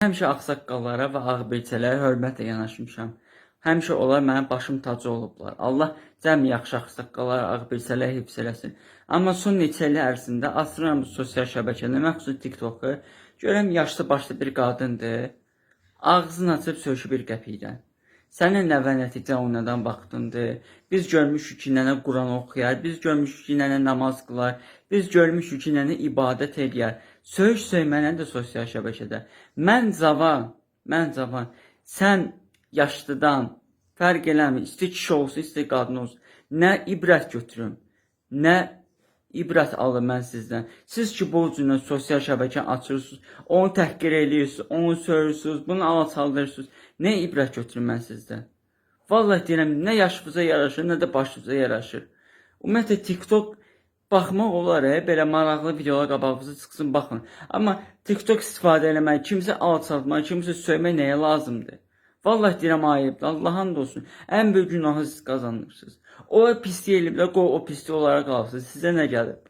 Həmişə ağsaqqallara və ağbirçələrə hörmətlə yanaşmışam. Həmişə onlar mənim başım tacı olublar. Allah cəmi yaxşı ağsaqqalları, ağbirçələri hifz eləsin. Amma son neçə il ərzində açıram bu sosial şəbəkəni, məxsus TikToku. Görürəm yaşlı başlı bir qadındır. Ağzını açıb söyüşü bir qəpikdən. Sənin nəvə nəticə o nədən baxdındır? Biz görmüşük ki, nənə Quran oxuyar, biz görmüşük ki, nənə namaz qılar, biz görmüşük ki, nənə ibadət eləyər. Söyüş söymənə də sosial şəbəkədə. Mən cavan, mən cavan. Sən yaşlıdan fərq eləmir. İstər kişi olsun, istər qadın olsun. Nə ibrət götürüm, nə ibrət alım mən sizdən. Siz ki bu cürlə sosial şəbəkə açırsınız, onu təhqir eləyirsiniz, onu söyürsünüz, bunu alçaldırsınız. Nə ibrət götürüm mən sizdən? Vallahi deyirəm, nə yaşınıza yaraşır, nə də başınıza yaraşır. Ümumiyyətlə TikTok baxmaq olar, belə maraqlı videolar qabağınıza çıxsın, baxın. Amma TikTok istifadə eləmək, kimsə alçaltmaq, kimsə söymək nəyə lazımdır? Vallahi deyirəm ayıbdır. Allah and olsun. Ən böyük günahı siz qazanırsınız. O pislik eləyiblər, qoy o pislik onlara qalsın. Sizə nə gəlib?